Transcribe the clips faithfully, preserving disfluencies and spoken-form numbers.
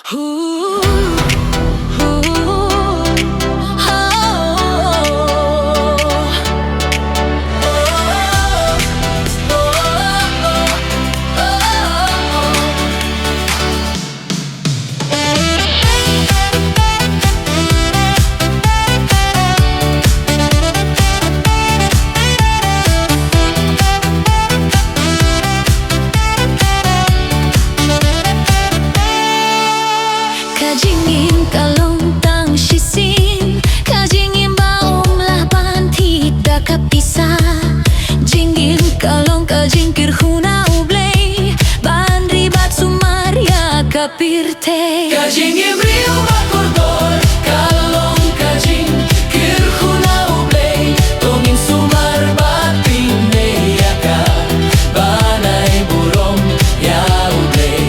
Ka jingim ka long tang shisien ka jingim ba ym lah ban thied da ka pisa. Jingim ka long ka jingkyrkhu na U Blei ban ri bad sumar ïa ka pyrthei. Ka jingim briew ba kordor ka long ka jingkyrkhu na U Blei. To ngin sumar bad pynneh ïa ka ban ai burom ïa U Blei.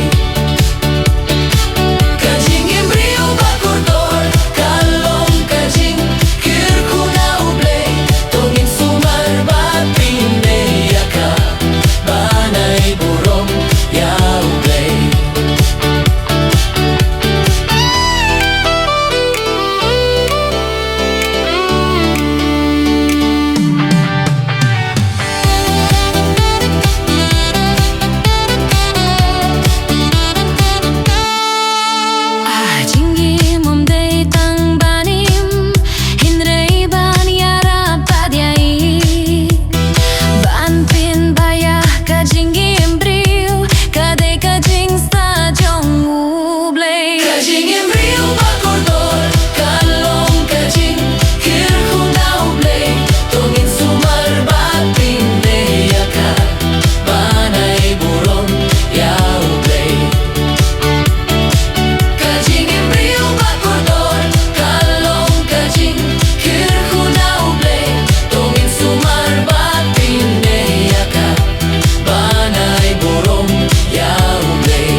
Ka jingim briew ba kordor ka long ka jingkyrkhu na U Blei. To ngin sumar bad pynneh ïa ka ban ai burom ïa U Blei. Ah, jingim ym dei tang ban im, hynrei ban ïarap bad ïa i. Ban pynbha ïa ka jingim briew ka dei ka jingstad jong U Blei. Ka jingim briew ba kordor ka long ka jingkyrkhu na U Blei. To ngin sumar bad pynneh ïa ka ban ai burom ïa U Blei. Ka jingim briew ba kordor ka long ka jingkyrkhu na U Blei. To ngin sumar bad pynneh ïa ka ban ai burom ïa U Blei.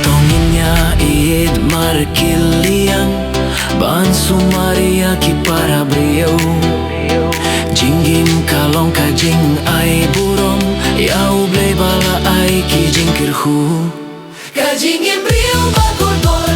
To ngin ïa ïeit markylliang ban sumar ïa ki para briew. Jingim ka long ka jingai burom ïa U Blei ba la ai ki jingkyrkhu. Ka jingim briew ba kordor